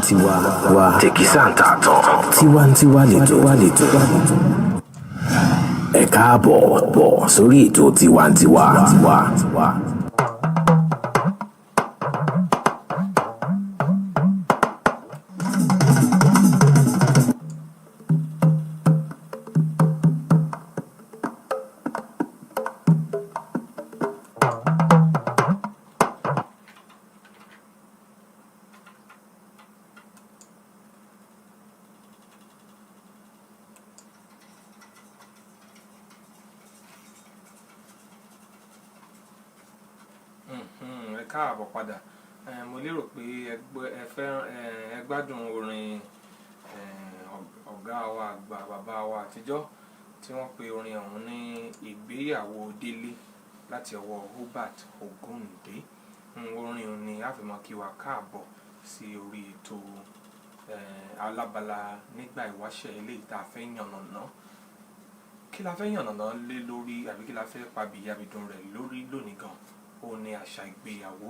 Tiwantiwa wa tèkísà ń tààtàn tiwantiwa lètò lètò. Ẹ káàbọ̀ bọ̀ sórí ètò tiwantiwa. Tiwa. Ẹ káàbọ̀ padà. Mo lérò pé ẹ fẹ́ràn, ẹ gbádùn orin ọ̀gá wa àgbà, bàbá wa àtijọ́, tí wọ́n pe orin ọ̀hún ní Ìgbéyàwó Délé láti ọwọ́ Hubert Ògúndé. Orin ọ̀hún ni a fi mọ́ kí wa káàbọ̀ sí orí ètò alábala nígbà ìwáṣẹ̀ eléyìí tá a fẹ́ yànnàná. Kí la fẹ́ yànnàná lé lórí, àbí kí la fẹ́ pabìyabìdùn rẹ̀ lórí lónìí gan? Ó ní àṣà ìgbéyàwó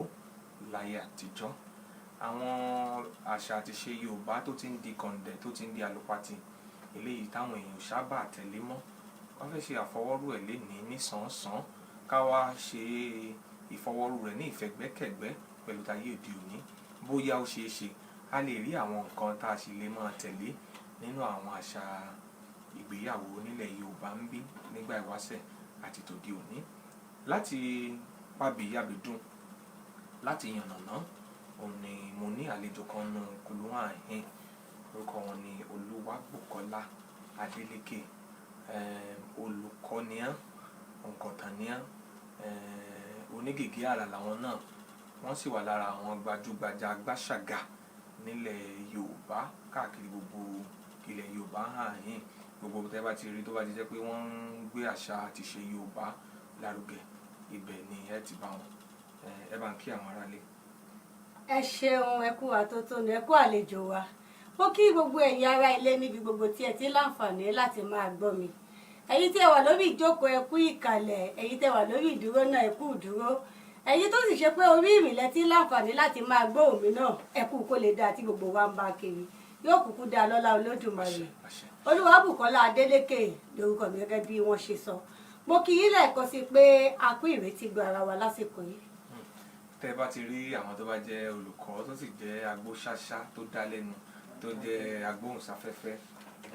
láyé àtijọ́. Àwọn àṣà àti ìṣe Yorùbá tó ti ń di kọ̀ǹdẹ̀, tó ti ń di àlùpàtì, eléyìí táwọn èèyàn sábà tẹ̀lé mọ́. Wọ́n fẹ́ ṣe àfọwọ́rú ẹ̀ lénìí nísànsán, ká wá ṣe ìfọwọ́rú rẹ̀ ní ìfẹ́gbẹ́kẹ̀gbẹ́ pẹ̀lú tayé òde òní. Bóyá ó ṣe é ṣe, a lè rí àwọn nǹkan tá a sì lè máa tẹ̀lé nínú àwọn àṣà ìgbéyàwó nílẹ̀ Yorùbá ń bí nígbà ìwáṣẹ̀ àti tòde òní. Láti pabìyabìdùn, láti yànnàná, òun ni mo ní àlejò kan nù kùlùwàhín. Orúkọ wọn ni Olúwabùkọ́lá Adélékè. Olùkọ́ ni wọ́n, òǹkọ̀tàn ni wọ́n, onígègé àrà làwọn náà. Wọ́n sì wà lára àwọn gbajúgbajà agbáṣàgà nílẹ̀ Yorùbá káàkiri gbogbo ilẹ̀ Yorùbá hàn-ín. Gbogbo tẹ́ bá ti rí tó bá ti jẹ́ pé wọ́n ń gbé àṣà àti ìṣe Yorùbá lárugẹ, ibẹ̀ ni ẹ ti bá wọn. Ẹ bá ń kí àwọn aráalé. Ẹ ṣeun, ẹ kú àtótónu, ẹ kú àlejò wa. Mo kí gbogbo ẹ̀yin ará ilé níbi gbogbo tí ẹ ti láǹfààní láti máa gbọ́ mi. Ẹ̀yin tí ẹ wà lórí ìjókòó, ẹ kú ìkàlẹ̀. Ẹ̀yin tí ẹ wà lórí ìdúró náà, ẹ kú ìdúró. Ẹ̀yin tó sì ṣe pé orí ìrìnlẹ̀ tí láǹfààní láti máa gbọ́ òmí náà, ẹ kú kó lè dáa tí gbogbo wa ń bá kiri. Yóò kúkú dáa lọ́lá Olódùmarè. Àṣẹ. Olúwabùkọ́lá Adélékè lórúkọ mi, gẹ́gẹ́ bí wọ́n ṣe sọ. Mo kí yín lẹ́ẹ̀kan sí pé a kú ìrètí gbọ́ ara wa lásìkò yìí. Tẹ́ bá ti rí àwọn tó bá jẹ́ olùkọ́ tó sì jẹ́ agbóṣáṣá tó dá lẹ́nu, tó jẹ́ agbóhùnsáfẹ́fẹ́,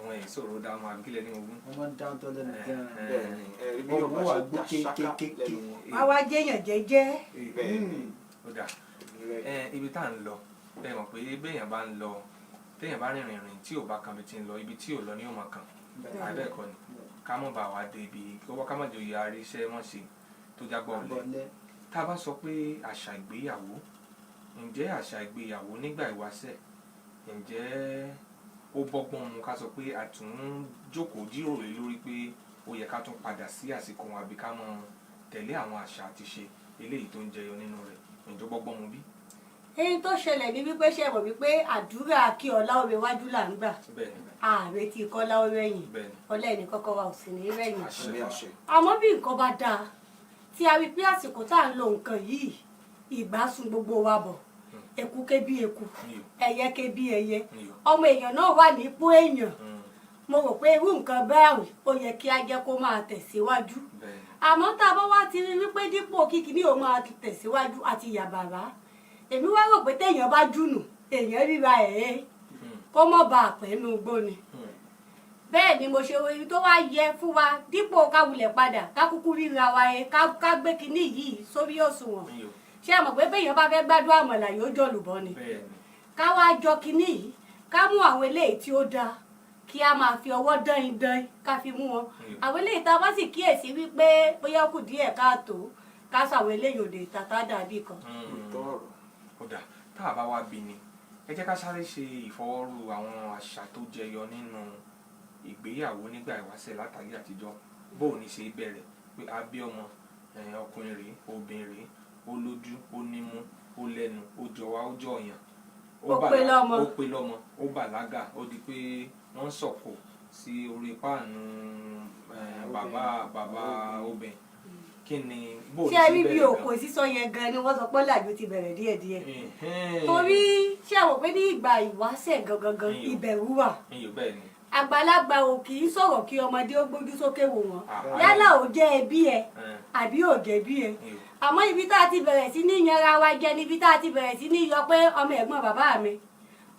wọn èyí sọ̀rọ̀ dá wọn àbíkílẹ̀ ní ogún. Wọ́n máa ń dáńtọ́ lẹ́nu gan-an. Bẹ́ẹ̀ ni, ẹ rí bí Wọ́n Yorùbá wà ṣe gbó dá ṣáká kékékéké. lẹ́nu wọn. Wá wá jẹ́yàn jẹ́jẹ́. Bẹ́ẹ̀ ni. Ó dà. Ibi tá à ń lọ, bẹ́ẹ̀ mọ̀ pé béèyàn bá ń lọ, téèyàn bá rìnrìn rìn tí ò bá kan ibi tí ń lọ, ibi tí ò lọ ni ó máa kàn. Àbẹ́ẹ̀kọ́ ni? Ká mọ̀ bá wa dé ibi ká mọ̀ jẹ́ oyè àríṣẹ́ wọ́n ṣe tó jágbọ́ ọ̀lẹ. Bọ̀lẹ́. Tá a bá sọ pé àṣà ìgbéyàwó, ǹjẹ́ àṣà ìgbéyàwó nígbà ìwáṣẹ̀, ǹjẹ́ ó bọ́gbọ́n mu ká sọ pé a tún ń jókòó jíròrò lé lórí pé ó yẹ ká tún padà sí àsìkò wọn, àbí ká mọ tẹ̀lé àwọn àṣà àti ìṣe eléyìí tó ń jẹyọ nínú rẹ̀? Ǹjẹ́ ó bọ́gbọ́n mu bí? Èyí tó ṣẹlẹ̀ ní wípé ṣe mọ̀ wípé àdúrà kí ọlá ó rewájú là ń gbà. Bẹ́ẹ̀ni. Ààrẹ tí kọ́lá ó rẹ̀yìn. Bẹ́ẹ̀ni. Ọlá ẹnì kọ́kọ́ wa ò sì ní rẹ̀yìn. Àṣẹ. Àṣẹ. Àmọ́ bí nǹkan bá dáa tí a rí pé àsìkò tá à ń lo nǹkan yìí, ìgbà sun gbogbo wa bọ̀, eku ké bí eku, ẹyẹ ké bí ẹyẹ, ọmọ èèyàn náà wà nípò èèyàn, mo rò pé irú nǹkan báyìí ó yẹ kí a jẹ́ kó máa tẹ̀síwájú. Àmọ́ tá a bá wá ti rí wípé dípò kíkiní ò máa tẹ̀síwájú àti yàbàrá, èmi wá rò pé téèyàn bá jùnù èèyàn ríra ẹ̀ ẹ́ kó mọ̀ bá àpẹ́nu gbó ni. Bẹ́ẹ̀ ni mo ṣe orin tó wá yẹ fún wa, dípò ká wulẹ̀ padà, ká kúkú ríra wa ẹ ká gbé kinní yìí sórí òṣùwọ̀n. Ṣé ẹ mọ̀ pé béèyàn bá fẹ́ gbádùn àmàlà, yóò jọ̀lùbọ́ ni? Ká wá jọ kinní yìí, ká mú àwọn eléyìí tí ó dáa, kí a máa fi ọwọ́ dán dán ká fi mú wọn. Àwọn eléyìí tá a bá sì kíyèsí wípé bóyá ó kù díẹ̀ káàtó, ká sọ àwọn eléyìí òde tàtà dàbí kan. Ó dà, tá a bá wá bí ni, ẹ jẹ́ ká sáré ṣe ìfọwọ́rù àwọn àṣà tó jẹyọ nínú ìgbéyàwó nígbà ìwáṣẹ̀ látàrí àtijọ́. Bó o ní ṣe bẹ̀rẹ̀ pé a bí ọmọ, ọkùnrin rèé, obìnrin rèé, ó lójú, ó nímú, ó lẹ́nu, ó jọ wá, ó jọ ọ̀yàn, Ó pé lọ́mọ. Ó pé lọ́mọ, ó bàlágà, ó di pé wọ́n ń sọ̀kò sí orí páànù bàbá bàbá obìnrin. Kí Kí ni bó Ṣé ẹ rí bí òkò sísọ yẹn gan ni wọ́n sọ pé ọ̀làjú ti bẹ̀rẹ̀ díẹ̀díẹ̀. Torí ṣé ẹ wò pé ní ìgbà ìwáṣẹ̀ gangan gan Iyò. ìbẹ̀rù wà. Iyò, bẹ́ẹ̀ ni. Àgbàlagbà ò kì í sọ̀rọ̀ kí ọmọdé ó gbójú sókè wò wọ́n, Ah. yálà ò jẹ́ ẹbí ẹ àbí ò jẹ́ bí ẹ. Iyò. Àmọ́ ibi tá a ti bẹ̀rẹ̀ sí ní yanra wa jẹ níbi tá a ti bẹ̀rẹ̀ sí ní yọ pé ọmọ ẹ̀gbọ́n bàbá mi,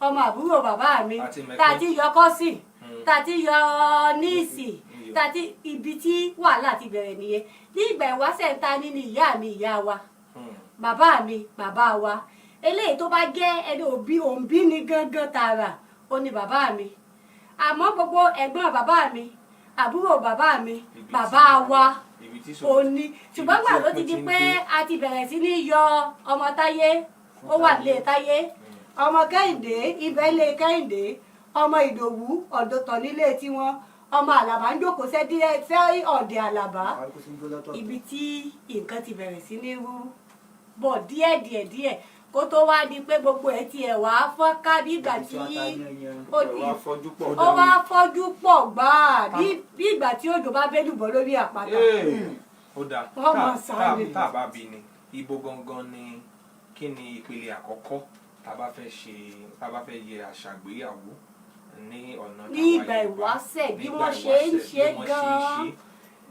ọmọ àbúrò bàbá mi, Àti mẹ̀kẹ́. tá a ti yọ kọ́sì, tá a ti yọ níìsì, Iyò. tá a ti ibi tí wàhálà ti bẹ̀rẹ̀ nìyẹn. Ní ìgbà ìwáṣẹ̀ ń ta ní ni ìyá mi ìyá wa, bàbá mi bàbá wa. Eléyìí tó bá jẹ́ ẹni òbí òǹbí ni gángan tààrà ó ní bàbá mi. Àmọ́ gbogbo ẹ̀gbọ́n bàbá mi, àbúrò bàbá mi, bàbá wa Ibi tí ó ní. Ṣùgbọ́n gbà tó ti ibi di tí pé ń dé. a ti bẹ̀rẹ̀ sí ní yọ ọmọ Táyé, ó wà lé Táyé, ọmọ Kẹ́hìndé ibẹ̀ lé Kẹ́hìndé, ọmọ Ìdòwú ọ̀dọ̀tọ̀ nílé tiwọn, ọmọ Àlàbá ń jókòó sẹ́ ọ̀dẹ̀ Àlàbá. Ibi tí nǹkan ti bẹ̀rẹ̀ sí ní rú bọ̀ díẹ̀ díẹ̀ díẹ̀ kó tó wá di pé gbogbo ẹ̀ tiẹ̀ wá fọ́n ká bí ìgbà tí ó Wá fọ́jú pọ̀. ó wá fọ́jú pọ̀ gbáà bí ìgbà tí òjò bá bẹ́lùbọ́ lórí àpáta. Ó dáa. Wọ́n mọ̀ sáré. Tá a bá bí ni ibo gangan ni, kí ni ìpele àkọ́kọ́ tá a bá fẹ́ ṣe, tá a bá fẹ́ yẹ àṣà ìgbéyàwó ní ọ̀nà Ní tàwa ìgbà Yorùbá, ìwáṣẹ̀, bí nígbà wọ́n ṣe ń ìwáṣẹ̀, ṣe bí wọ́n ṣe ń gan-an.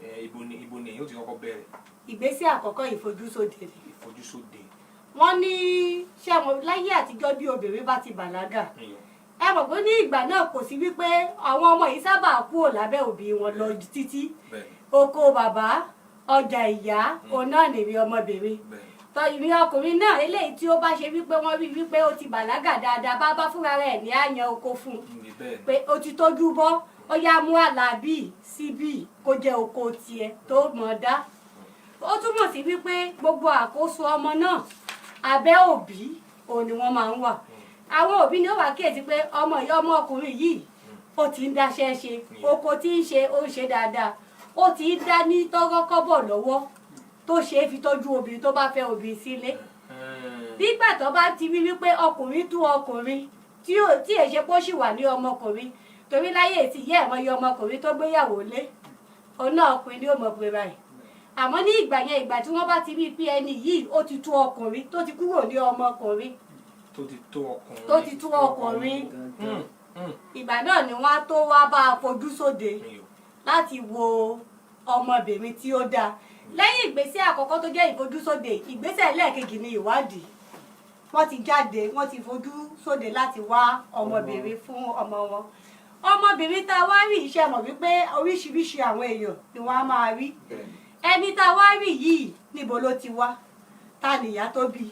ṣe. Ibo ni èyí ó ti kọ́kọ́ bẹ̀rẹ̀? Ìgbésẹ̀ àkọ́kọ́, ìfojúsóde ni. Ìfojúsóde. Wọ́n ní ṣé wọn láyé àtijọ́, bí obìnrin bá ti bàlágà, Iyò. ẹ mọ̀ pé ní ìgbà náà kò sí wípé àwọn ọmọ yìí sábà kúrò lábẹ́ òbí wọn lọ títí. Bẹ́ẹ̀ ni. Oko bàbá, ọjà ìyá, òun náà nìrí ọmọbìnrin. Bẹ́ẹ̀ ni. Tọ ìrìn ọkùnrin náà, eléyìí tí ó bá ṣe wípé wọ́n rí wípé ó ti bàlágà dáadáa, bá bá fúnra rẹ̀ ní àyàn oko fún un Ní bẹ́ẹ̀ ni. pé ó ti tójú bọ́, ó yá mú àlàbí síbí kó jẹ́ oko tiẹ̀ tó mọ̀ dá. Ó túmọ̀ sí wípé gbogbo àkóso ọmọ náà abẹ́ òbí òun ni wọ́n máa ń wà. Àwọn òbí ni ó wà kíyèsí pé ọmọ yìí, ọmọkùnrin yìí, ó ti ń dáṣẹ́ ṣe, oko tí ń ṣe, ó ń ṣe dáadáa, ó ti ń dá ní tọ́rọ́kọ́bọ̀ lọ́wọ́ tó ṣe é fi tọ́jú obìnrin tó bá fẹ́ obìnrin sílé. Nígbà tó bá ti rí wípé ọkùnrin tú ọkùnrin tí ò tí èṣe pé ó sì wà ní ọmọkùnrin, torí láyé tí ìyá ẹ̀ mọ iye ọmọkùnrin tó gbéyàwó lé, òun náà ọkùnrin ni ó mọ̀ pé báyìí. Àmọ́ ní ìgbà yẹn, ìgbà tí wọ́n bá ti rí i pé ẹni yìí ó ti tú ọkùnrin, tó ti kúrò ní ọmọkùnrin, Tó ti tó ọkùnrin. tó ti tú ọkùnrin, ìgbà náà ni wọ́n á tó wá bá a fojú sóde Iyò. láti wo ọmọbìnrin tí ó dáa. Lẹ́yìn ìgbésẹ̀ àkọ́kọ́ tó jẹ́ ìfojúsóde, ìgbésẹ̀ ẹlẹ́ẹ̀kejì ni ìwádìí. Wọ́n ti jáde, wọ́n ti fojú sóde láti wá ọmọbìnrin fún ọmọ wọn. Ọmọbìnrin tá a wá rí, iṣẹ́ mọ̀ wípé oríṣiríṣi àwọn èèyàn ni wọ́n á máa rí. Ẹni tá a wá rí yìí, níbo ló ti wá? Ta ni ìyá tó bí?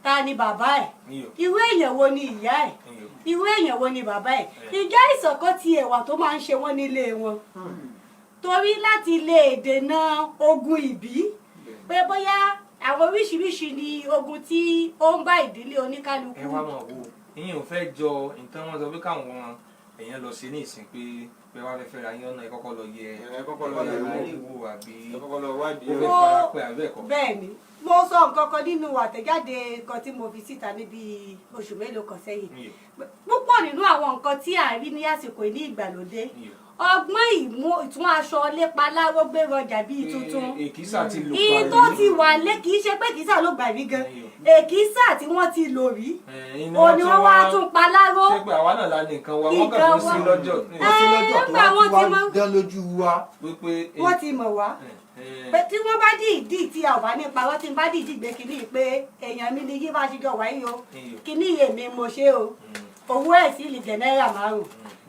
Ta ni bàbá ẹ̀? Iyò. Irú èèyàn wo ni ìyá ẹ̀? Iyò. Irú èèyàn wo ni bàbá ẹ̀? Ìjẹ́ ìṣọ̀kan ti ẹ̀wà tó máa ń ṣe wọ́n nílé wọn, torí láti lè dènà ogun ìbí, pé bóyá àwọn oríṣiríṣi ni ogun tí ó ń bá ìdílé oníkálukú. Ẹ wá mọ̀ wo, ìyẹn ò fẹ́ jọ nǹkan wọn sọ pé káwọn èèyàn lọ sí ní ìsìn pé pé wá fẹ́ fẹ́ra yín, ọ̀nà ẹ kọ́kọ́ lọ yẹ Ẹ kọ́kọ́ lọ yẹ̀ wò. wò àbí Ẹ kọ́kọ́ lọ wádìí ó ẹ̀. fẹ́ fara pẹ́ àbí ẹ̀kọ́. Bẹ́ẹ̀ ni, mo sọ nǹkan kan nínú àtẹ̀jáde kan tí mo fi síta níbi oṣù mélòó kan sẹ́yìn. Iyò. Púpọ̀ nínú àwọn nǹkan tí à ń rí ní àsìkò ní ìgbàlódé, Iyò. ọgbọ́n ìmú ìtún aṣọ lépa láró gbé rọjà bíi tuntun. Èkísà ti lò. Ìyí tó ti wà lé, kì í ṣe pé kìísà ló gbà rí gan, èkísà tí wọ́n ti lò rí òní wọ́n wá tún pa láró. Ṣé pé àwa náà la ní nǹkan wa, wọ́n kàn Nǹkan tún sí wa. lọ́jọ́ Wọ́n sí lọ́jọ́ tó Nígbà wá wọ́n tún ti wá dán lójú wa. wípé Wọ́n ti mọ̀ wá pé tí wọ́n bá dì ìdí tí a ò bá ní parọ́, tí n bá dìídì gbé kinní pé èèyàn mi ni yí bá ṣe jọ wáyé o, kinní èmi mo ṣe o, owó ẹ̀ sì lè jẹ́ náírà 5,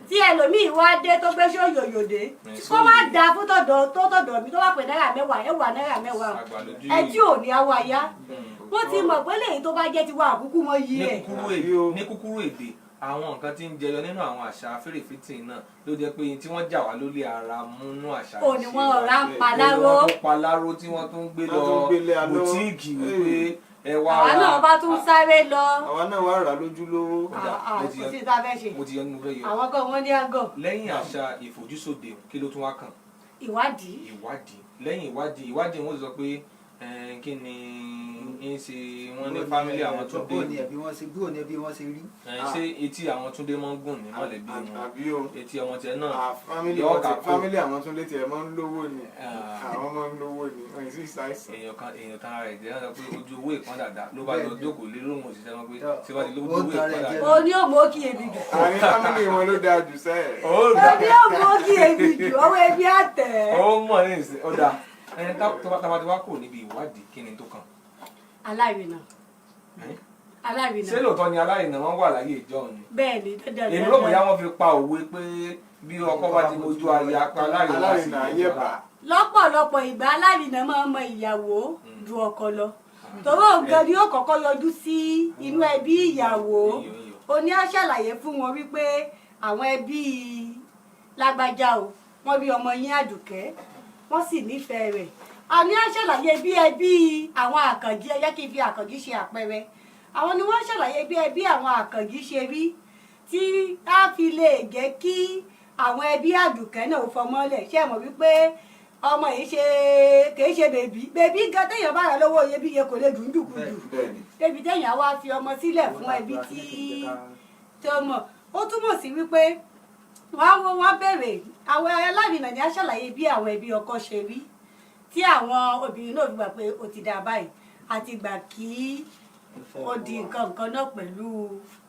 tí ẹlòmíì wá dé tó gbé sóyòyò dé, kó má da fún tọ̀dọ̀ tó tọ̀dọ̀ mi, tó wà pé náírà 10, ẹ̀wà náírà 10 Àgbàlódé. ẹ tí ò ní awọ ayá. Wọ́n ti mọ̀ pé lèyí tó bá jẹ́ tiwa àkúkú mọ́ yí Ní ẹ̀. kúkúrú èdè, ní kúkúrú èdè, àwọn nǹkan tí ń jẹyọ nínú àwọn àṣà fèrèfìtì náà ló jẹ́ pé tí wọ́n jà wá lólè ara múnú àṣà Ò ní ìṣe wọ́n wa. rà ń Bẹ́ẹ̀ paláró. ni wọ́n tún paláró tí wọ́n tún gbé Wọ́n lọ tún gbé lé alọ́. bùtíìkì wípé ẹ wá Àwa ra. náà bá tún sáré lọ. Àwa náà wá rà lójúlówó. Ó dà, Ah, ah, mo ti kò yọ. sí ìta fẹ́ ṣe. Mo ti yọ ní mo fẹ́ yọ. Àwọn kan wọ́n ní àgọ̀. Lẹ́yìn àṣà ìfojúsóde, kí ló tún wá kàn? Ìwádìí. Ìwádìí. Lẹ́yìn ìwádìí, ìwádìí wọn sọ pé Kí ni ń ṣe wọ́n ní family àwọn Túndé? Bó ni ẹbí wọn ṣe rí. Ṣé etí àwọn Túndé mọ́ ń gùn ní mọ̀lẹ́bí wọn? Àbí o. Etí ọmọ tiẹ̀ náà Ah, family yọ wọn kà ti kó. Family àwọn Túndé tiẹ̀ máa ń lówó ni. Ah. Àwọn máa ń lówó ni, wọ́n sì ṣàìsàn. Èèyàn kan, èèyàn tara rẹ̀ jẹ́, wọ́n sọ pé ojú owó ìpọ́n dàda ló bá lọ jókòó lé lóhùn òṣìṣẹ́ wọn pé tí wọ́n ti lójú Ó owó tara ìpọ́n ẹ̀ jẹ. dàda. Oní òmò kí ebi jù. Àní family wọn ló dáa jù sẹ́ẹ̀. Ó dà. Oní òmò kí ebi jù, ọwọ́ ebi àtẹ̀. Ó mọ̀ ní ìsìn, ó dà. Ẹni tá bá ti wá kúrò níbi ìwádìí, kí ni tó kàn? Alárinà. Ẹ́? Alárinà. Ṣé lóòótọ́ ni alárinà wọn wà láyé ìjọ ni? Bẹ́ẹ̀ ni, dandan. Èmi rò bóyá wọ́n fi pa òwe pé bí ọkọ bá ti mojú aya pé alárinà sì Alárinà ayé bá. Lọ́pọ̀lọpọ̀ ìgbà, alárinà máa ń mọ ìyàwó ju ọkọ lọ, torí òun gan ni ó kọ́kọ́ yọjú sí inú ẹbí ìyàwó. Iyò, iyò. Ó ní á ṣàlàyé fún wọn wípé àwọn ẹbí lágbájá o, wọ́n bí ọmọ yín Àdùkẹ́, wọ́n sì nífẹ̀ẹ́ rẹ̀. Àní á ṣàlàyé bí ẹbí àwọn Àkànjí, ẹ jẹ́ kí n fi Àkànjí ṣe àpẹẹrẹ, àwọn ni wọ́n ṣàlàyé bí ẹbí àwọn Àkànjí ṣe rí, tí á fi lè jẹ́ kí àwọn ẹbí Àdùkẹ́ náà ò fọmọ́lẹ̀. Ṣé ẹ mọ̀ wípé ọmọ yìí ṣe kìí ṣe baby baby gan, téèyàn bá rà lọ́wọ́ iyebíye kò lè dùn dùkudù Bẹ́ẹ̀ni. débi téèyàn wá fi ọmọ sílẹ̀ fún ẹbí tí ó mọ̀. Ó túmọ̀ sí wípé wọ́n á wọ́n bèrè àwọn alárinà ni á ṣàlàyé bí àwọn ẹbí ọkọ ṣe rí, tí àwọn obìnrin náà fi gbà pé ó ti dà báyìí, àti gbà kí ó di nǹkan nǹkan náà pẹ̀lú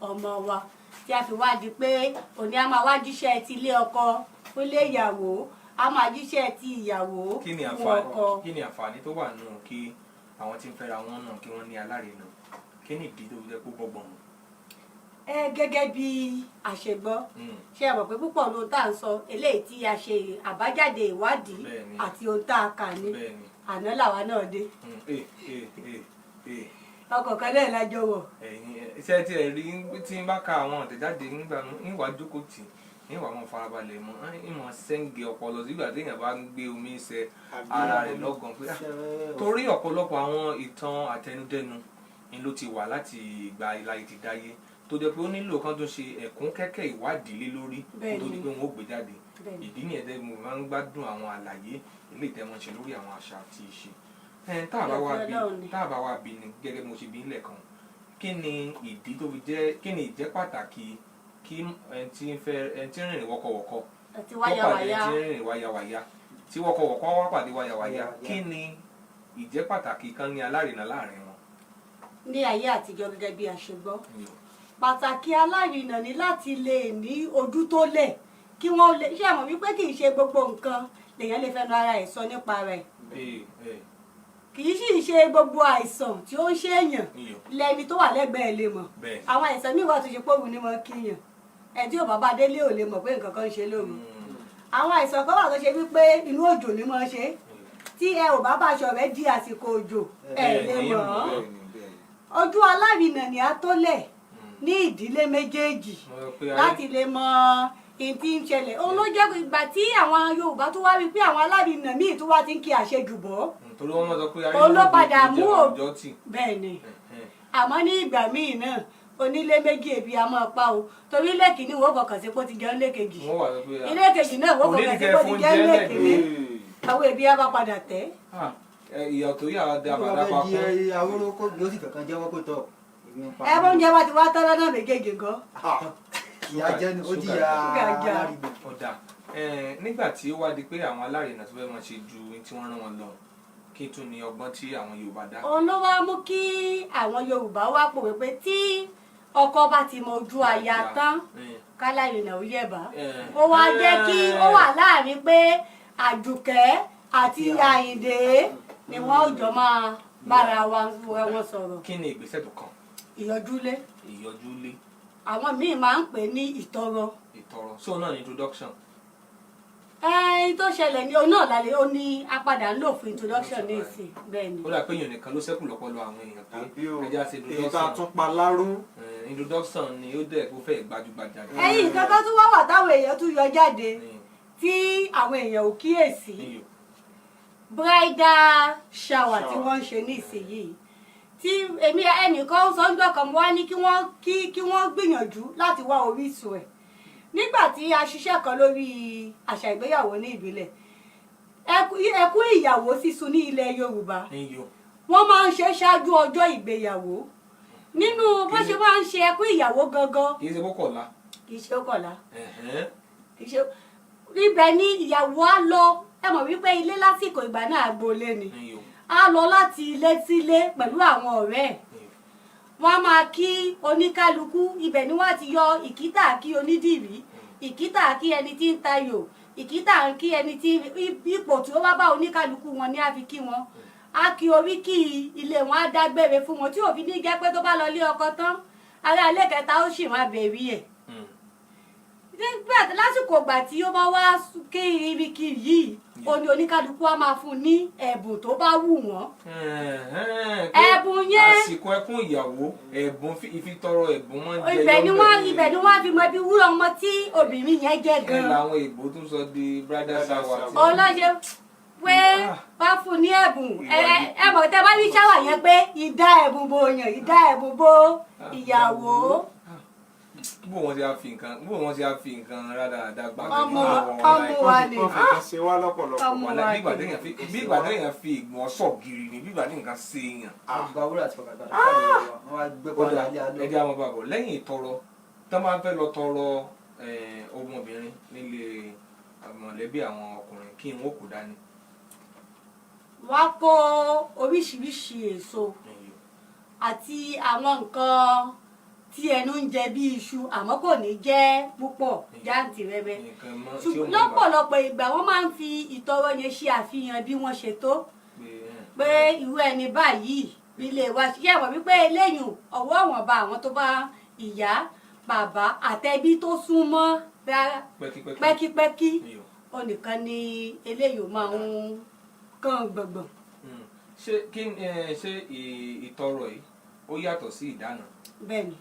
ọmọ wa, tí a fi wá di pé òní a máa wá jíṣẹ́ ti ilé ọkọ ó lé ìyàwó, a máa jíṣẹ́ ti ìyàwó Kí ni fún àǹfààní ọkọ. Kí ni àǹfààní tó wà nù kí àwọn tí ń fẹ́ra wọn náà kí wọ́n ní alárinà? Kí ni ìdí tó fi jẹ́ kó bọ́gbọ̀n mu? Ẹ gẹ́gẹ́ bí àṣegbọ́, ṣe é mọ̀ pé púpọ̀ ló tá à ń sọ eléyìí tí a ṣe àbájáde ìwádìí àti ohun tá a kà ní àná làwa náà dé. Ee. Ọkọ̀ kan náà lájọ wọ̀. Ẹ̀yin iṣẹ́ tí ẹ rí tí n bá ka àwọn àtẹ̀jáde nígbà níwà jókòó tì níwà wọn farabalẹ̀ mọ́ ìmọ̀ sẹ́ǹgẹ̀ ọpọlọ sígbà téèyàn bá ń gbé omi ṣe ara rẹ̀ lọ́gàn pé ah, torí ọ̀pọ̀lọpọ̀ àwọn ìtàn àtẹnudẹ́nu ni ló ti wà láti ìgbà ìlàyé ti dáyé, tó jẹ́ pé ó nílò kan tó ṣe ẹ̀kún kẹ́kẹ́ ìwádìí lé lórí kó tó di pé wọ́n ó gbé jáde. Ìdí nìyẹn tẹ́ mo máa ń gbádùn àwọn àlàyé ilé ìtẹ́mọ̀ ṣe lórí àwọn àṣà àti ìṣe. Tá a bá wá bí Ọlọ́run ni. Tá a bá wá bí ni gẹ́gẹ́ bí mo ṣe bí nílẹ̀ kan, kí ni ìdí tó fi jẹ́, kí ni ìjẹ́ pàtàkì kí ẹni tí ń fẹ́, ẹni tí ń rìnrìn wọ́kọ̀wọ́kọ̀ àti tó pàdé wáyàwáyà ẹni tí ń rìnrìn wáyàwáyà, tí wọ́kọ̀wọ́kọ̀ wá pàdé wáyàwáyà, kí ni ìjẹ́ pàtàkì kan ní alárinà láàrin wọn? Ní ayé àtijọ́, gẹ́gẹ́ bí a ṣe gbọ́, pàtàkì alárinà ni láti lè ní ojú tó lẹ̀, kí wọ́n lè ṣe àmọ̀ wípé kì í ṣe gbogbo nǹkan lèèyàn lè fẹnu ara ẹ̀ sọ nípa rẹ̀. Ee ee. Kì í sì ṣe gbogbo àìsàn tí ó ń ṣe èèyàn lẹni tó wà lẹ́gbẹ̀ẹ́ lè mọ̀. Àwọn àìsàn míì wà tó ṣe pé òun ni mo kíyàn, ẹ̀ tí ò bá bá délé ò lè mọ̀ pé nǹkan kan ń ṣe lóru. Àwọn àìsàn kan wà tó ṣe wípé inú òjò ni mo ṣe, tí ẹ ò bá bá aṣọ rẹ di àsìkò òjò, ẹ lè mọ̀ ọ́. Bẹ́ẹ̀ni, bẹ́ẹ̀ni. Ojú alárinà ni a tó lẹ̀ ní ìdílé méjèèjì Mo rò pé ayé- láti lè mọ ohun tí ń ṣẹlẹ̀. Òun ló jẹ́ ìgbà tí àwọn Yorùbá tó wá rí pé àwọn alárinà míì tó wá ti ń kí àṣejù bọ́. Torí wọ́n mọ̀ sọ pé ayé Òun ló ló padà di mú ìjẹun àwùjọ tì. Bẹ́ẹ̀ ni, àmọ́ ní ìgbà míì náà, onílé méjì ebi a máa pa o, torí ilé kìíní wọ́n fọkàn sí pé ó ti jẹun ilé kejì, Wọ́n wà sọ pé ilé kejì náà wọ́n Kò ní fọkàn sí kẹ́ pé ó ti fún jẹun ilé jẹ́ kìíní, Ee. àwọn ebi á bá padà tẹ́. Ah, ìyà tó yà á da Bí bàdá wọ́n pa fẹ́ di kún. Awóró kó yóò sì fẹ̀kan jẹ́wọ́ pé tọ̀ èmi ń pa. Ẹ bó ń jẹ bá ti wá tán lọ́nà méjèèjì gan. Ìyá jẹ́ ni ó jìyà Ṣúgà já. alárinà. Ọ̀dà, nígbà tí ó wá di pé àwọn alárinà tó fẹ́ máa ṣe ju tí wọ́n rán wọn lọ, kí tún ni ọgbọ́n tí àwọn Yorùbá dá? Òun ló wá mú kí àwọn Yorùbá wá pòwe pé tí ọkọ bá ti mọ ojú aya tán, kálárìnà ó yẹ̀bá. Ó wá jẹ́ kí ó wà láàrin pé Àdùkẹ́ àti Àyìndé ni wọ́n ó jọ máa bára wọn sọ̀rọ̀. Kí ni ìgbésẹ̀ tó kàn? Ìyọjúlé. Ìyọjúlé. Àwọn míì máa ń pè ní ìtọrọ. Ìtọrọ, so náà ni introduction. Ẹyin tó ṣẹlẹ̀ ní òun náà lálẹ́ ó ní apadà ń lò fún introduction ní ìsìn, bẹ́ẹ̀ ni. Ó dà pé èèyàn nìkan ló ṣẹ́kù lọ́pọ̀lọ́ àwọn èèyàn pé Àbí o. ẹja ṣe Èyí tá a introduction. tún pa láró. Introduction ni ó dẹ̀ kó fẹ́ gbajúgbajà jù. Ẹyin nǹkan kan tún wá wà táwọn èèyàn tún yọ jáde tí àwọn èèyàn ò kíyèsí. Iyò. Bridal shower tí Shower. wọ́n ń ṣe ní ìsinyìí, tí èmi ẹnìkan ń sọ ńjọ́ kan, mo wá ní kí wọ́n kí wọ́n gbìyànjú láti wá orísun ẹ̀ nígbà tí a ṣiṣẹ́ kan lórí àṣà ìgbéyàwó ní ìbílẹ̀, ẹkún ìyàwó sísun ní ilẹ̀ Yorùbá. Iyò. Wọ́n máa ń ṣe ṣáájú ọjọ́ ìgbéyàwó. Nínú bó ṣe máa ń ṣe ẹkún ìyàwó gangan, Kì í ṣe bókọ̀lá. Kì í ṣe kọ̀la, kì í ṣe ibẹ̀ ni ìyàwó á lọ. Ẹ mọ̀ wípé ilé lásìkò ìgbà náà agboolé ni. Á lọ láti ilé sílé pẹ̀lú àwọn ọ̀rẹ́ ẹ̀. Wọ́n á máa kí oníkálukú. Ibẹ̀ ni wọ́n á ti yọ ìkítà kí onídìrí, ìkítà kí ẹni tí ń tayò, ìkítà kí ẹni tí ipò tí ó bá bá oníkálukú wọn ní á fi kí wọn. Á kí oríkì ilé wọn, á dágbére fún wọn, tí òfin ní jẹ́ pé tó bá lọ lé ọkọ tán, ará ilé kẹta ó sì máa bèrí ẹ̀. Nígbà lásìkò ìgbà tí ó bá wá kí ibi yìí, ó ní oníkálukú á máa fún un ní ẹ̀bùn tó bá wù wọ́n. Ẹ̀bùn yẹn Àsìkò ẹkún ìyàwó, ẹ̀bùn ìfitọrọ ẹ̀bùn máa ń jẹyọ ibẹ̀ ni ńbẹ̀. Wọ́n á fi mọ ibi wúrọ̀ ọmọ tí obìnrin yẹn jẹ́ Ẹ gan. làwọn èèbó tún sọ di bridal shower. Ọlọ́ṣẹ́ pé wá fún ní ẹ̀bùn. Ẹ ẹ mọ̀ tẹ́ bá rí shower yẹn pé ìdá ẹ̀bùn bo yàn, ìdá ẹ̀bùn bo ìyàwó. Bó wọ́n ti á fi nǹkan rádaràda gbà. Ọmọ wa ni. Wọ́n fi kan ṣe wá lọ́pọ̀lọpọ̀. Ọmọ wa Bí ìgbà ni. téèyàn fi bí ìgbà téèyàn fi ìgbọ̀n sọ̀ gírí ni, bí ìgbà tí nǹkan ṣe èèyàn. Wọ́n gba wúrà àti fọkàgbà wọ́n wá gbé Ó pọ́n dà, alẹ́ alẹ́. ẹ jẹ́ àwọn bàbọ̀ lẹ́yìn ìtọrọ tó máa ń fẹ́ lọ tọrọ ọmọbìnrin nílé mọ̀lẹ́bí àwọn ọkùnrin, kí n ó kó dání. Wọ́n á kó oríṣiríṣi èso àti àwọn nǹkan tí ẹnu ń jẹ bí iṣu, àmọ́ kò ní jẹ́ púpọ̀ jáǹtìrẹrẹ. Nǹkan mọ́ tí ó Ṣùgbọ́n mú lọ́pọ̀lọpọ̀ ìgbà, wọ́n máa ń fi ìtọrọ yẹn ṣe àfihàn bí wọ́n ṣe tó, pé irú ẹni báyìí nílé wa ṣe wọ̀, wípé eléyìí ọwọ́ wọn bá àwọn tó bá ìyá, bàbá àtẹbí tó súnmọ́ pẹ́kípẹ́kí. Pẹ́kípẹ́kí. Iyo. Onìkan ni eléyìí ó máa ń kàn gbọ̀ngbọ̀n. Ṣé kí ṣé ìtọrọ yìí ó yàtọ̀ sí ìdáná? Bẹ́ẹ̀ ni,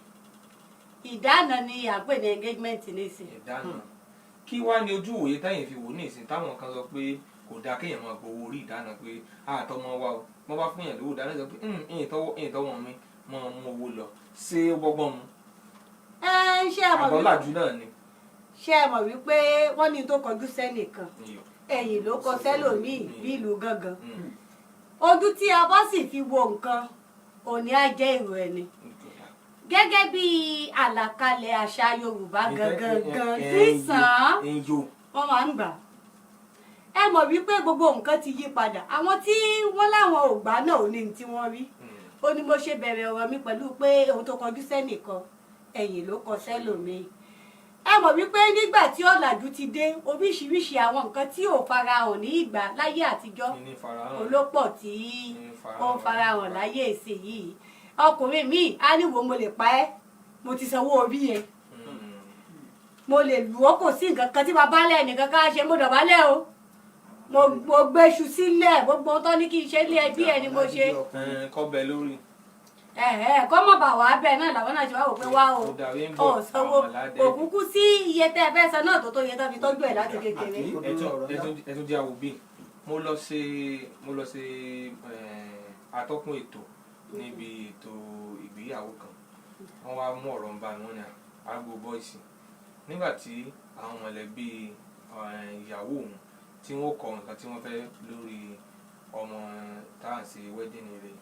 ìdáná ni à ń pè ní engagement nísìnyí. Ìdáná kí wá ní ojú òye táyìn fi wò ní ìsìn, táwọn kan sọ pé kò dáa kéèyàn máa gbowó orí ìdáná, pé àtọmọ wa o, wọ́n bá fún yàn lówó ìdáná, sọ pé ìyìn tọwọ́ mi máa mú owó lọ, ṣé ó bọ́gbọ́n mu? Ẹ ṣé ẹ mọ̀ wípé Àbọ̀làjú náà ni. Ṣé ẹ mọ̀ wípé wọ́n ní tó kọjú sẹ́nìkan, Iyọ̀. ẹ̀yìn ló kọ sẹ́lòmíì bí ìlú gángan. Ojú tí a bá sì fi wo nǹkan òní á jẹ́ èrò ẹni, gẹ́gẹ́ bí àlàkalẹ̀ àṣà Yorùbá gangan gan sísàn Iyo. wọ́n máa ń gbà. Ẹ mọ̀ wípé gbogbo nǹkan ti yí padà. Àwọn tí wọ́n láwọn ò gbà náà ò ní ní tí wọ́n rí. Ó ní mo ṣe bẹ̀rẹ̀ ọ̀rọ̀ mi pẹ̀lú pé ohun tó kọjú sẹ́nìkan, ẹ̀yìn ló kọ sẹ́lòmíì. Ẹ mọ̀ wípé nígbà tí ọ̀làjú ti dé, oríṣiríṣi àwọn nǹkan tí ò farahàn ní ìgbà láyé àtijọ́ Ní farahàn. olópọ̀ tí Ní farahàn. ó ń farahàn láyé ìsinyìí. Ọkùnrin míì á ní, "Wo, mo lè pa ẹ́, mo ti sanwó orí ẹ, mo lè lù ọ́, kò sí nǹkan kan tí bàbá lẹ̀ nìkan ká ṣe, mo dọ̀bálẹ̀ o, mo gbéṣu sílẹ̀, gbogbo ohun tó ní kí n ṣe lé ẹbí ẹ ni mo ṣe." Kọ́bẹ lórí. Ẹ̀hẹ́, kọ́ mọ̀ bà wá bẹ́ẹ̀ náà làwọn náà ṣe wá wò pé wá o, Ó dàbí ń bọ̀, ò sanwó àwọn aládé. Òkúkú sí iye tẹ́ ẹ fẹ́ san náà tó tó iye tó fi tọ́jú ẹ̀ láti kékeré. Ẹ tún jẹ́ àwò bíi mo lọ ṣe atọ́kùn ètò níbi ètò ìgbéyàwó kan. Wọ́n wá mú ọ̀rọ̀ ń bá mi, wọ́n ní àgbo boys, nígbà tí àwọn mọ̀lẹ́bí ìyàwó òun tí wọ́n kọ nǹkan tí wọ́n fẹ́ lórí ọmọ tá à ń ṣe wedding rẹ̀,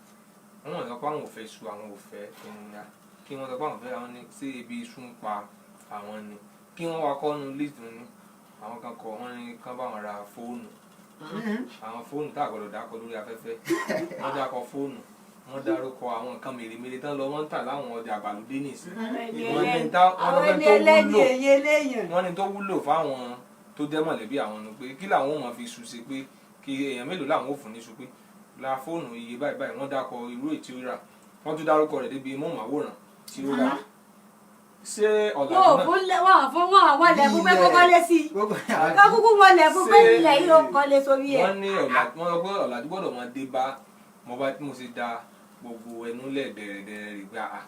wọ́n wọ́n sọ pé àwọn ò fẹ́ iṣu, àwọn ò fẹ́ kìnìún, kí wọ́n sọ pé àwọn fẹ́, àwọn ní ṣé ebi iṣu ń pa àwọn ni? Kí wọ́n wá kọ́nu list ní àwọn kan kọ, wọ́n ní kán bá wọn ra fóònù, àwọn fóònù tá a gbọ́dọ̀ dákọ lórí afẹ́fẹ́. Wọ́n dákọ fóònù, wọ́n dárúkọ àwọn nǹkan mèremère tán lọ wọ́n ń tà láwọn ọjà àgbàlódé nìsín. Wọ́n ní wọ́n Àwọn ní ẹni tó ẹlẹ́ni wúlò. èyí eléyàn. Wọ́n ní tó wúlò fáwọn tó jẹ́ mọ̀lẹ́bí àwọn ni pé kí làwọn ò mọ̀ fi iṣu ṣe, pé kí èèyàn mélòó làwọn ò fún ní iṣu, pé ra fóònù iye báyìí báyìí. Wọ́n dákọ irú èyí tí ó rà, wọ́n tún dárúkọ rẹ̀ débi móhùnmáwòrán tí ó rà. Ṣé ọ̀làjú Wọn ò náà fún wọn ò fún wọn àwọn lẹ̀ fún pé kó kọ́lé sí i, Gbogbo kó kúkú wọn lẹ̀ fún pé Ṣé- ilẹ̀ yìí ó kọ́lé sórí ẹ̀. Wọ́n ní wọ́n sọ pé ọ̀làjú gbọ́dọ̀ máa dé bá. Mo bá mo ṣe da gbogbo ẹnu lẹ̀ dẹ̀rẹ̀dẹ̀rẹ̀ rè gbà á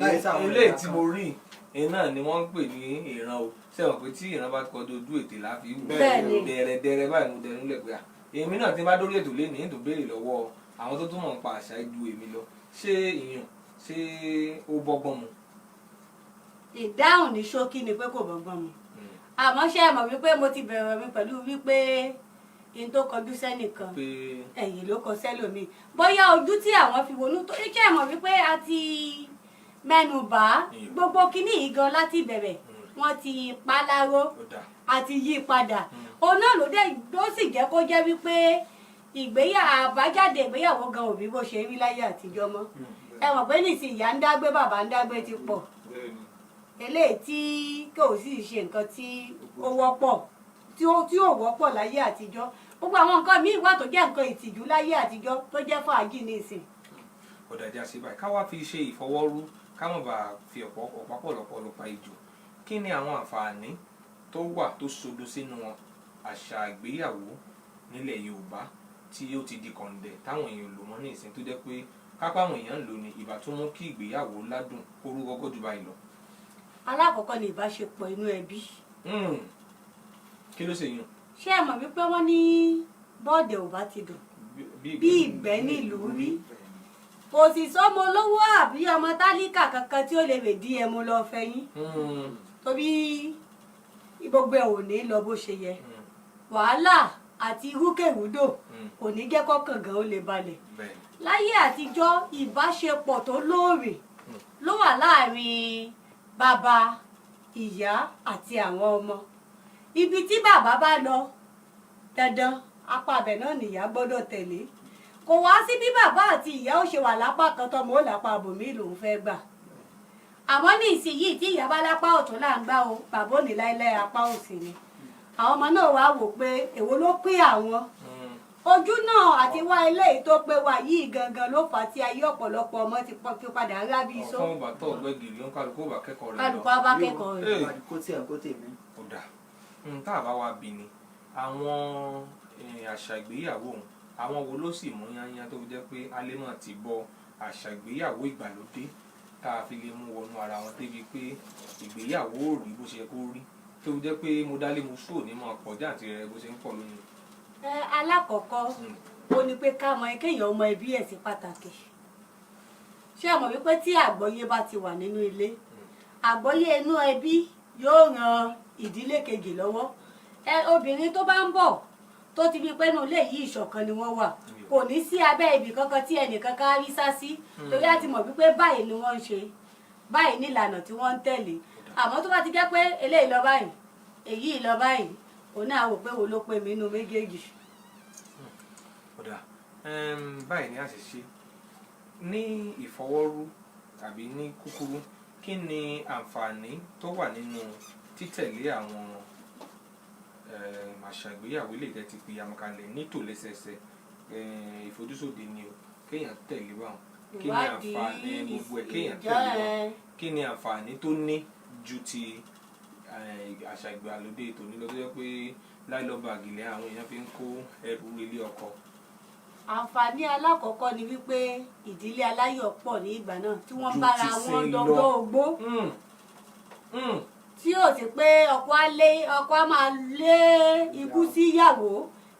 Láì sáwọn ilé ẹ̀dá tí kan. mo rí iná ni wọ́n ń pè ní ìran o. Sẹ́wọ̀n pé tí ìran bá kọjú ojú ètè láfi wù? Bẹ́ẹ̀ni. Dẹ̀rẹ̀dẹ̀rẹ̀ báyìí mo dẹnu lẹ̀ pé à, èmi náà tí n bá dórí ètò lé ní ètò béèrè lọ́wọ́ àwọn tó túmọ̀ ń pa àṣà ju èmi lọ. Ṣé ìyàn ṣé ó bọ́gbọ́n mu? Ìdáhùn ní ṣókí ni pé kò bọ́gbọ́n mu. Àmọ́ ṣé ẹ mọ̀ wípé mo ti bẹ̀rẹ̀ mi pẹ̀lú wípé Ihun tó kọjú sẹ́nìkan, pé ẹ̀yìn ló kọ sẹ́lòmíì. Bóyá ojú tí àwọn fi wọnú tó iṣẹ́ mọ̀ wípé a ti mẹ́nu bà á, gbogbo kinní yìí gan láti ìbẹ̀rẹ̀ wọ́n ti pa láró ó dà àti yí padà. Òun náà ló dé ló sì jẹ́ kó jẹ́ wípé àbájáde ìgbéyàwó gan òbí bó ṣe rí láyé àtijọ́ mọ́. Ẹ mọ̀ pé nísìnyí ìyá ń dágbé, bàbá ń dágbé ti pọ̀, Bẹ́ẹ̀ni. eléyìí tí kò sì ṣe nǹkan tí ó wọ́pọ̀ tí ó wọ́pọ̀ láyé àtijọ́. Gbogbo àwọn nǹkan míì wà tó jẹ́ nǹkan ìtìjú láyé àtijọ́ tó jẹ́ fàájì nísìn. Ó dà, já sí báyìí, ká wá fi ṣe ìfọwọ́rú, ká má bàa fi ọ̀pọ̀ ọ̀pá pọ̀lọpọ̀ lọ pa ejò. Kí ni àwọn àǹfààní tó wà tó sodo sínú àṣà ìgbéyàwó nílẹ̀ Yorùbá tí ó ti di kọ̀ǹdẹ̀ táwọn èèyàn lò mọ́ ní ìsìn, tó jẹ́ pé kápá àwọn èèyàn ń lò ní ìbá tó mú kí ìgbéyàwó ládùn kó rú gọ́gọ́ jù báyìí lọ? Alákọ̀ọ́kọ́ ni ìbáṣepọ̀ inú ẹbí. Kí ló ṣe yún? Ṣé ẹ mọ̀ wípé wọ́n ní bọ́ọ̀dẹ̀ ò bá ti dùn, bí ìgbẹ́ nílùú rí? Kò sì sọ́mọ olówó àbí ọmọ tálíkà kankan tí ó lè rè dí ẹmu lọ fẹyín, torí gbogbo ẹ̀ ò ní lọ bó ṣe yẹ. Wàhálà àti rúkèrúdò kò ní jẹ́ kọ́kàn gan ó lè balẹ̀. Láyé àtijọ́, ìbáṣepọ̀ tó lóòrè ló wà láàrin bàbá, ìyá àti àwọn ọmọ. Ibi tí bàbá bá lọ, dandan apá abẹ náà nìyá gbọ́dọ̀ tẹ̀lé. Kò wá sí bí bàbá àti ìyá ó ṣe wà lápá kan, tọmọ ó lápá abòmí lòún fẹ́ gbà. Àmọ́ ní ìsinyìí, tí ìyá bá lápá ọ̀tún là ń gbá o, bàbá ò ní láéláé, apá òsì ni. Àwọn ọmọ náà wá wò pé èwo ló pé àwọn ojú náà àti wá. Eléyìí tó pé wa yìí gangan ló fà á tí ayé ọ̀pọ̀lọpọ̀ ọmọ ti pọ̀ fi padà ń rábí iṣó. Ọ̀fọ́n bá tọ̀ gbẹ́gìrì, ó ń kálukú ó bá kẹ́kọ̀ọ́ rẹ̀ lọ. Kálukú á bá kẹ́kọ̀ọ́ rẹ̀. Ee. Kó tiẹ̀ kó tèmi. Ó dà, tá a bá wa bí ni àwọn àṣà ìgbéyàwó òun, àwọn wo ló sì mú yányán tó fi jẹ́ pé a lè mọ̀ ti bọ àṣà ìgbéyàwó ìgbàlódé tá a fi lè mú wọnú ara wọn débi pé ìgbéyàwó ò rí bó ṣe yẹ kó rí, tó fi jẹ́ pé mo dálé mo sùn ní mọ̀ pọ̀ jáǹtì rẹ bó ṣe ń pọ̀ lónìí? Ẹ alákọ̀ọ́kọ́, ó ní pé ká mọ kéèyàn ọmọ ẹbí ẹ̀ sí pàtàkì. Ṣé ẹ mọ̀ wípé tí àgbọ́yé bá ti wà nínú ilé, àgbọ́yé inú ẹbí yóò ran ìdílé kejì lọ́wọ́. Ẹ obìnrin tó bá ń bọ̀ tó ti fi pé inú ilé yìí ìṣọ̀kan ni wọ́n wà, kò ní sí abẹ́ ibì kankan tí ẹnìkan ká rí sá sí, torí a ti mọ̀ wípé báyìí ni wọ́n ń ṣe, báyìí ní ìlànà tí wọ́n ń tẹ̀lé. Àmọ́ tó bá ti jẹ́ pé eléyìí lọ báyìí, èyí lọ báyìí, òun náà wò pé wo ló pé mi nínú méjèèjì. Ó dà, báyìí ni a ṣe ṣe ní ìfọwọ́rú tàbí ní kúkúrú. Kí ni àǹfààní tó wà nínú títẹ̀lé àwọn àṣà ìgbéyàwó ilé ìtẹ́ ti pè àmọ̀kalẹ̀ ní tòlẹ́sẹẹsẹ, ìfojúsóde ni o, kéèyàn tẹ̀lé báwọn? Kí ni Ìwádìí. àǹfààní gbogbo ẹ̀ kéèyàn ìjọ tẹ̀lé wọn? ẹ Kí ni àǹfààní tó ní ju ti àṣà ìgbàlódé tòní lọ, tó jẹ́ pé láìlọ́ba àgìlẹ̀ àwọn èèyàn fi ń kó ẹrù ilé ọkọ? Àǹfààní alákọ̀ọ́kọ́ ni wípé ìdílé aláyọ̀ pọ̀ ní ìgbà náà tí wọ́n Ju bára ti wọn sin lọ. dọgbọ́ ogbó, tí ò sí pé ọkọ á lé, ọkọ á máa lé ikú sí ìyàwó,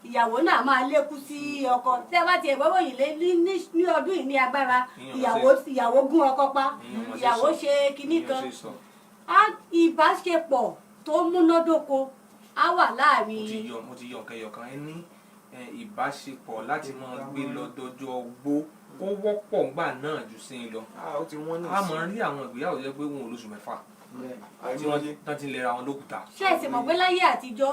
ìyàwó náà máa lékú sí ọkọ. Tí ẹ bá tiẹ̀ gbọ́dọ̀ yìí lé ní ọdún yìí ní agbára, Ìyẹn ò ìyàwó ìyàwó gún ọkọ pa, Ìyẹn ò mọ̀ ṣe ìyàwó sọ. ṣe kinní Ìyẹn ò kan. ṣe sọ. Ìbáṣepọ̀ tó múnádóko á wà láàrin. Mo ti yọ nǹkan ẹyọ kan. Ẹ ní ìbáṣepọ̀ láti máa gbé lọ dọjọ́ ogbó, ó wọ́pọ̀ ńgbà náà ju sí i lọ. Ah, ó ti wọ́n ní A mọ̀ rí àwọn ìgbéyàwó jẹ́ pé wọn ò lóṣù 6 tí wọ́n àìmọye. tán ti ń lera wọn lókùúta. Ṣé ẹ sì mọ̀ pé láyé àtijọ́,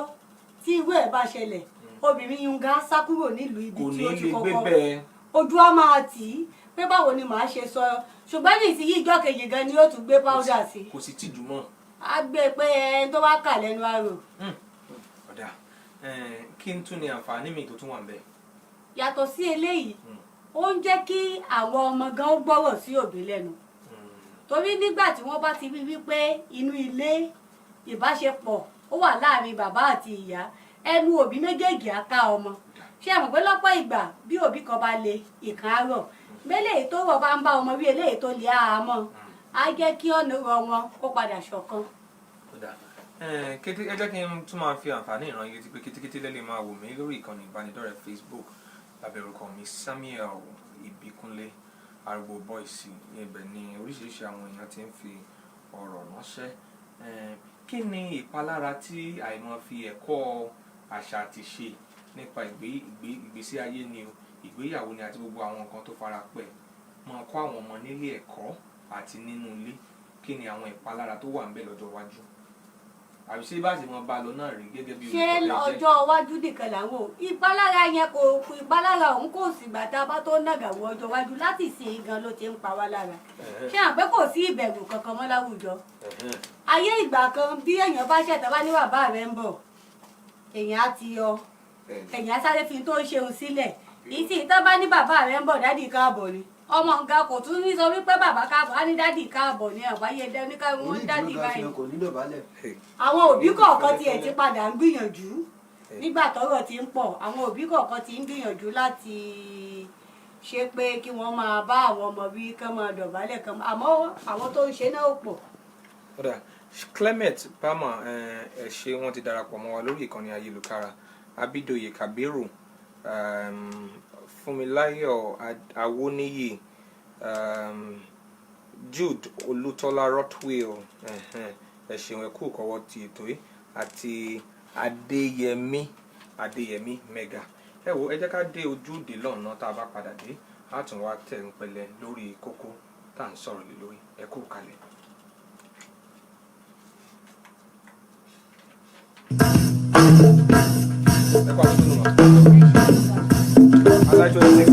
tí irú ẹ̀ bá ṣẹlẹ̀, obìnrin yunga sá kúrò nílùú ibi Kò tí ní ó ti lè gbé kọ́kọ́ bẹ́ẹ̀. Ojú á máa tì í pé báwo ni màá ṣe sọ. Ṣùgbọ́n ní ìsinyìí, ìjọ́ kejì gan ni ó tún gbé powder sí. Kò sí tìjú mọ́. Á gbé e pé ẹni tó bá kà lẹ́nu arò. Ọ̀dà, kí n tún ní àǹfààní mi tó tún wà ń bẹ̀? Yàtọ̀ sí eléyìí, ó ń jẹ́ kí àwọn ọmọ gan ó gbọ́rọ̀ sí òbí lẹ́nu, torí nígbà tí wọ́n bá ti rí wípé inú ilé ìbáṣepọ̀ ó wà láàrin bàbá àti ìyá, ẹnu òbí méjèèjì á ká ọmọ. Ṣé ẹ mọ̀ pé lọ́pọ̀ ìgbà, bí òbí kan bá le, ìkan á rọ̀. Eléyìí tó rọ̀ bá ń bá ọmọ wí, eléyìí tó le á mọ́, á jẹ́ kí ọ̀nà rọ wọn kó padà ṣọ̀kan. Ó dáa. Kété ẹ jẹ́ kí n tún máa fi àǹfààní ìran yìí létí pé kétékété lẹ́lẹ́ máa wò mí lórí ìkànnì ìbánidọ́rẹ̀ẹ́ Facebook lábẹ́ orúkọ mi, Samuel Ìbíkúnlé Arúgbó Bọ́ìsì. Ibẹ̀ ni oríṣiríṣi àwọn èèyàn ti ń fi ọ̀rọ̀ ránṣẹ́. Kí ni ìpalára tí àìmọ̀ fi ẹ̀kọ́ àṣà àti ṣe Nípa ìgbésí ayé ni o, ìgbéyàwó ni, àti gbogbo àwọn nǹkan tó fara pẹ́, máa kọ́ àwọn ọmọ nílé ẹ̀kọ́ àti nínú ilé, kí ni àwọn ìpalára tó wà ńbẹ̀ lọ́jọ́ iwájú? Àbí ṣé bá ṣe mọ bá a lọ náà rí gẹ́gẹ́ bí Ṣé olùkọ́ tẹ́ jẹ́? ọjọ́ iwájú nìkan là ń wò? Ìpalára yẹn kò kò ìpalára òun kò sì gbà tá a bá tó nàgà wọ ọjọ́ iwájú. Láti ìsìn gan ló ti ń pa wá lára. Ṣé à ń pé kò sí ìbẹ̀rù kankan mọ́ láwùjọ? Ayé ìgbà kan, bí èèyàn bá ṣẹ̀tàn, bá ní bàbá rẹ̀ ń bọ̀, èèyàn á ti yọ, èèyàn á sáré fi tó ń ṣeun sílẹ̀. Ìsìn tó bá ní bàbá rẹ̀ ń bọ̀, "Daddy, káàbọ̀" ni. Ọmọ nǹkan kò tún ní sọ wípé "Bàbá, káàbọ̀", á ní "Daddy, káàbọ̀" ní àwáyé dẹ́níkà Orí wọn daddy ìdúró gan báyìí. fi kò ní dọ̀bálẹ̀. Àwọn òbí kọ̀ọ̀kan tiẹ̀ ti padà ń gbìyànjú nígbà tọ́rọ̀ ti ń pọ̀. Àwọn òbí kọ̀ọ̀kan ti ń gbìyànjú láti ṣe pé kí wọ́n máa bá àwọn ọmọ wí, kán máa dọ̀bálẹ̀ kán, àmọ́ àwọn tó ń ṣe náà ò pọ̀. Kódà Clement Palmer, ẹ ṣé, wọ́n ti darapọ̀ mọ́ wa lórí ìkànnì ayélujára. Abidoye Kabiru, Fúnmiláyọ̀ Awóníyì, Jude Olútọ́lá Rotwill, ẹ ṣeun, ẹ kú kọ́wọ́ ti ètò yìí, àti Adéyẹmí, Adéyẹmí Mega. Ẹ wo, ẹ jẹ́ ká dé ojúde lọ́nà. Tá a bá padà dé, á tún wá tẹ̀ ń pẹlẹ lórí kókó tá à ń sọ̀rọ̀ lé lórí. Ẹ kú kalẹ̀. Ẹ kú àtúntò nù. Alájọ 26.